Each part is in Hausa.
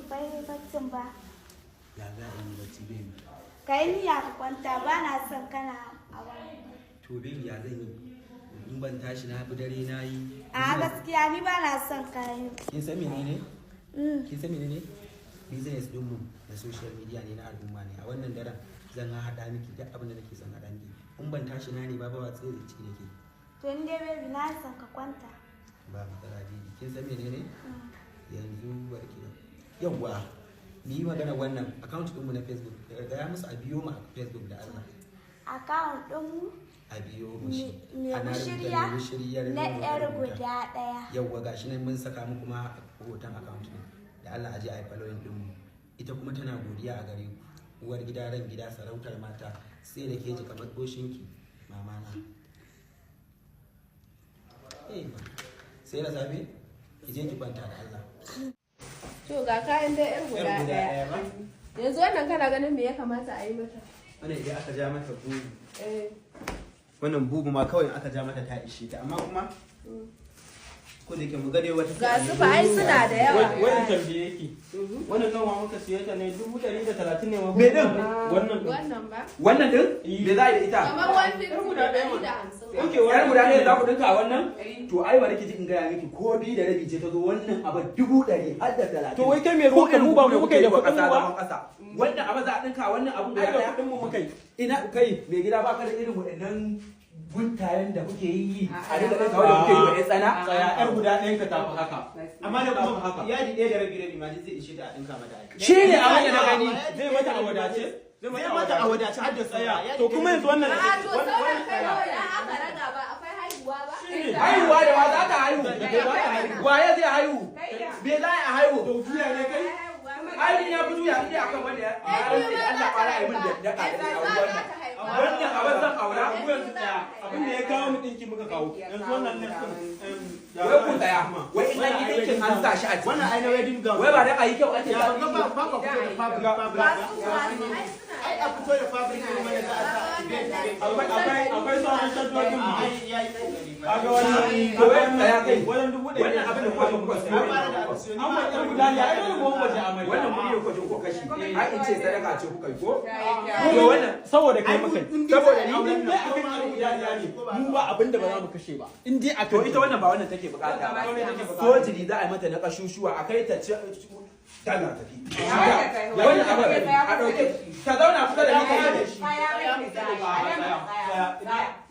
bai baccin ba. Ya za a yi bacci, baby? Ka yi niyya ka kwanta, ba na son kana a wani. To baby, ya zan yi in ban tashi na bi dare na yi? A gaskiya ni ba na son ka yi. Kin san menene? Kin san menene? Business din mu na social media ne, na al'umma ne. A wannan daren zan haɗa miki duk abin da nake son haɗa miki. In ban tashi na ne ba, ba tsaye da ciki nake. To ni dai baby, na son ka kwanta. Ba matsala baby. Kin san menene? Yanzu barki da yawwa ni yi magana wannan account ɗinmu na Facebook. Gaya musu a biyo mu a Facebook da Allah. Account ɗinmu? A biyo mu shi. Me Ana rubuta wushirya me wushiriyar na mu yar rubuta. guda ɗaya. Yawwa, gashi nan mun saka muku ma hoton account ɗin. Da Allah a je a yi following ɗin mu. Ita kuma tana godiya a gare ku. Uwar gida, ran gida, sarautar mata, sai da ke ji kamar goshinki mama na. Eh, sai da safe ki je ki kwanta da Allah. To ga kayan dai yar guda Yar guda ɗaya. ɗaya ba? Yanzu wannan kana ganin me ya kamata a yi mata? Wannan idan aka ja mata bubu, Eh. wannan bubu ma kawai in aka ja mata ta ishe ta, amma kuma ko da yake mu ga dai wata. Ga su fa ai suna da yawa. Wai in tambaye ki. Wannan nawa muka siye ta ne? 130,000 ne ma? Me din? Wannan din. Wannan ba? Wannan din me za a yi da ita? Kamar 150 da 150. Okay, Yar guda ɗaya za ku dinka a wannan? To ai bari ki ji in gaya miki, ko 2.5 ce ta zo, wannan abu 130,000. To wai kai me ruwanka? Mu ba mu muka yi da kuɗin mu ba? Ƙasa. Wannan abu za a dinka wannan abun guda Ai da ɗaya? kuɗin mu muka yi. Ina kai mai gida, ba ka da irin waɗannan guntayen da kuke yi a dinga ɗinka wanda kuke yi wa ƴan tsana? Tsaya, yar guda ɗayan ka tafi haka. Amma da Tafi kuma haka. yadi 1.5 rabi ma zai ishe ta a dinka mata aiki. Shi ne abin da na gani. Zai mata a wadace? Zai mata a wadace har da Tsaya. tsaya. To kuma yanzu wannan A to sauran kai nawa idan aka raga, ba akwai haihuwa ba? Haihuwa da wa za ta haihu? Waye zai haihu? Me za a haihu? To juya ne kai? Ai ni na fi juya ni akan wanda ya rantse da Allah kwara ai min da da ka da wannan. Wannan abin zan aura. Mu yanzu tsaya. Abin da ya kawo mu ɗinki muka kawo. Yanzu wannan next ɗin. Wai ku tsaya. Wai in an yi dinkin an sa shi a ciki. Wannan ai na wedding gown. Wai ba dan ayi kyau ake Ya sa ban ga ba ba fito da fabric fabric ba. Ai a fito da fabric ne wanda za a sa event event. Akwai sauran shaddodin ma. Ai yayi kokari ma. Kaga wannan. To wai tsaya kai. Wajen 1,000. Wannan abin da kuka je kuka siyo. An fara da aka siyo ni An ma. ba yar guda ne, ai dole mu waje amarya. Wannan kuɗi ne kuka je kuka kashi. Ai in ce sadaka ce kuka yi ko? To wannan Saboda kai muka yi. Saboda ni? In dai akan yar guda ne, mu ba abin da ba za mu kashe ba. In dai akan To ita wannan ba wannan take bukata ba. Sojiri za a yi mata na kashushuwa a kai ta ci tana tafi. Wannan abin a ɗauke ta zauna kusa da ni kai da shi.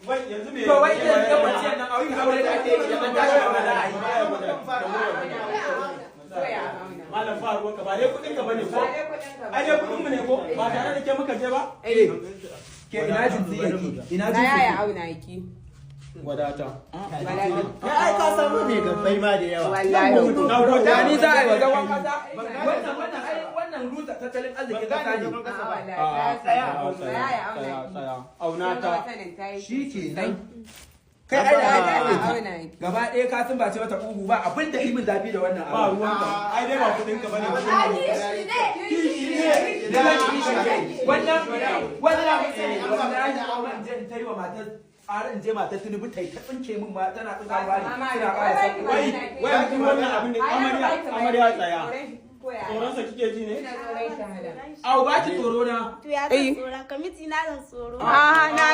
Wai yanzu me? To wai ita da kwanciyar nan aure aure da ake yi idan an tashi aure za a yi. Malam, ba ruwanka, ba dai kuɗin ka bane ko? Ai dai kuɗin mu ne ko? Ba tare da ke muka je ba? Eh, ke ina jinsi yake? Ina jinsi? Tsaya ya auna ki. Wadata. Ya ai ka samu mai gabbai ma da yawa. Wallahi. Da ni za a yi wa zagon kasa? Wannan ai wannan rusa tattalin arzikin kasa ne. Tsaya tsaya ya auna ki. Tsaya. Auna ta. Shi kenan. Kai ai da Auna ki. gaba ɗaya ka sun bace mata ugu ba abin da imin zafi da wannan Ba abu. ruwanka. Ai dai ba kuɗin ka bane. A kishi ne. Kishi ne. Da zan yi shi kai. Wannan wallahi auren je in tayi wa matar ƙara in je matar Tinubu ta yi ta tsinke min ma tana tsinka ba ni suna ƙara sauko. Wai wai yanzu wannan abin da amarya amarya tsaya. Tsoronsa kike ji ne? Au ba ki tsoro na. To ya zan tsoron ka, miji na zan tsoro. Ah, na